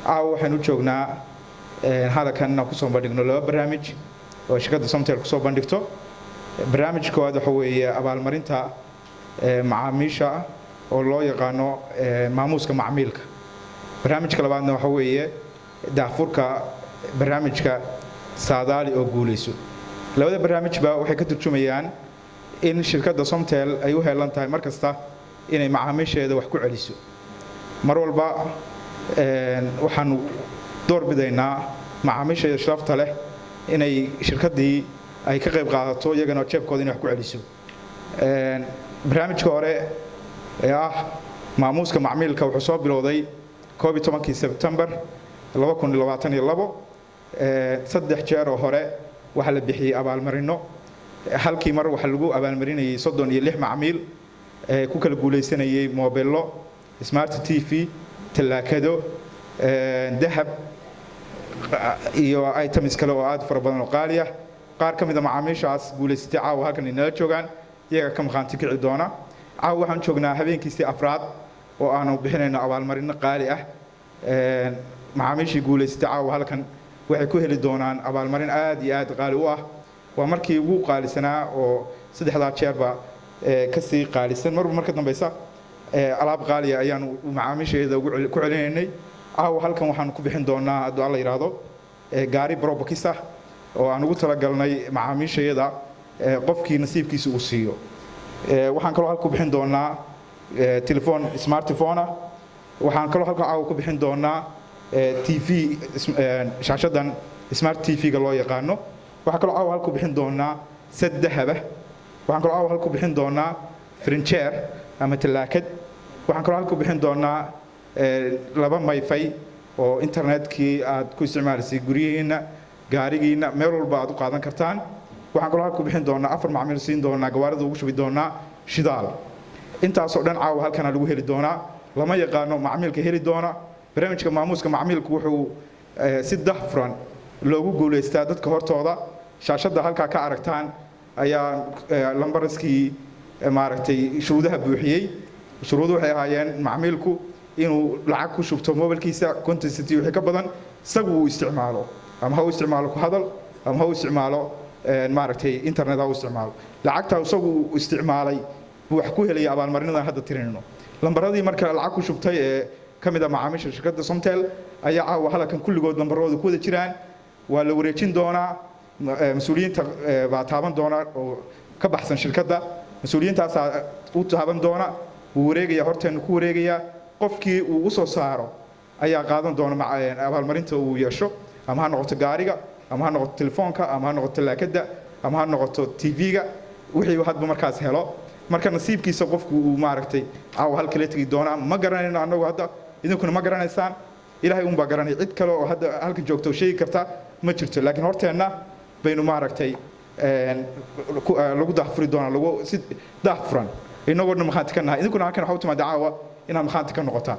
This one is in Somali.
Caawa waxaynu joognaa hadalkan inaan kusoo bandhigno laba barnaamij oo shirkadda Somtel kusoo bandhigto. Barnaamij koowaad waxa weeye abaalmarinta macaamiisha oo loo yaqaano maamuuska macmiilka. Barnaamijka labaadna waxa weeye daahfurka barnaamijka Saadaali oo Guulayso. Labada barnaamijba waxay ka turjumayaan in shirkadda Somtel ay u heelan tahay mar kasta inay macaamiisheeda wax ku celiso. Mar walba waxaanu door bidaynaa macaamiisheeda sharafta leh inay shirkaddii ay ka qayb qaadato, iyagana jeebkooda inay wax ku celiso. Barnaamijka hore ee ah maamuuska macmiilka wuxuu soo bilowday 11-kii Sebtembar 2022. Saddex jeer oo hore waxaa la bixiyey abaalmarino. Halkii mar waxaa lagu abaalmarinayay 36 macmiil ee ku kala guulaysanayay moobello, smart TV, tallaakado, dahab iyo items kale oo aad fara badan oo qaali ah. Qaar ka mid a macaamiishaas guulaysatay caawa halkan inala joogaan, iyaga ka maqaanti kici doona. Caawa waxaan joognaa habeenkiisii afraad oo aanu bixinayno abaalmarino qaali ah. Macaamiishii guulaysatay caawa halkan waxay ku heli doonaan abaalmarin aad iyo aad qaali u ah. Waa markii ugu qaalisanaa oo saddexdaa jeerba kasii qaalisan. Marba marka dambeysa alaab qaaliya ayaanu macaamiisheeda ku celinaynay. Caawa halkan waxaanu ku bixin doonaa, hadduu Alla yidhaahdo, gaari Probox ah oo aan ugu talagalnay macaamiishayada qofkii nasiibkiisa uu siiyo. Waxaan kaloo halka ku bixin doonaa telefoon smartphone ah. Waxaan kaloo halka caawa ku bixin doonaa TV, shaashadan smart TV-ga loo yaqaano. Waxaan kaloo caawa halka ku bixin doonaa sad dahaba. Waxaan kaloo caawa halka ku bixin doonaa frinjeer ama talaakad. Waxaan kaloo halka ku bixin doonaa laba MiFi oo internetkii aad ku isticmaalaysay guryihiinna, gaarigiinna, meel walba aad u qaadan kartaan. Waxaan kaloo halka ku bixin doonaa, afar macmiil siin doonaa, gawaarida ugu shubi doonaa shidaal. Intaasoo dhan caawa halkana lagu heli doonaa. Lama yaqaano macmiilka heli doona. Barnaamijka maamuuska macmiilku wuxuu si dahfuran loogu guulaystaa dadka hortooda. Shaashadda halkaa ka aragtaan ayaa lambaraskii maaragtay shuruudaha buuxiyey. Shuruudu waxay ahaayeen macmiilku inuu lacag ku shubto mobilkiisa 50 cent wixii ka badan, isagu uu isticmaalo, ama ha u isticmaalo ku hadal ama ha u isticmaalo maaragtay internet ha u isticmaalo. Lacagta isagu uu isticmaalay buu wax ku helaya abaalmarinadan hadda tirinayno. Lambaradii marka lacag ku shubtay ee ka mid a macaamiisha shirkadda Somtel ayaa caawa halkan kulligood lambaradooda ku wada jiraan. Waa la wareejin doonaa, mas-uuliyiinta baa taaban doona oo ka baxsan shirkadda. Mas-uuliyiintaasaa u taaban doona. Wuu wareegayaa, horteenu ku wareegayaa. Qofkii uu u soo saaro ayaa qaadan doona abaalmarinta uu yeesho, ama ha noqoto gaariga, ama ha noqoto telefoonka, ama ha noqoto talaakada, ama ha noqoto TV-ga, wixii hadba markaas helo. Marka nasiibkiisa qofku uu maaragtay caawa halkala tegi doonaa ma garanayno annagu hadda, idinkuna ma garanaysaan, Ilaahay unbaa garanay. Cid kale oo hadda halkan joogto oo sheegi karta ma jirto, laakiin horteenna baynu maaragtay lagu daahfuri doonaa, lagu si daahfuran inagoo dhan markhaanti ka nahay. Idinkuna halkan waxa u timaada caawa inaad markhaanti ka noqotaan.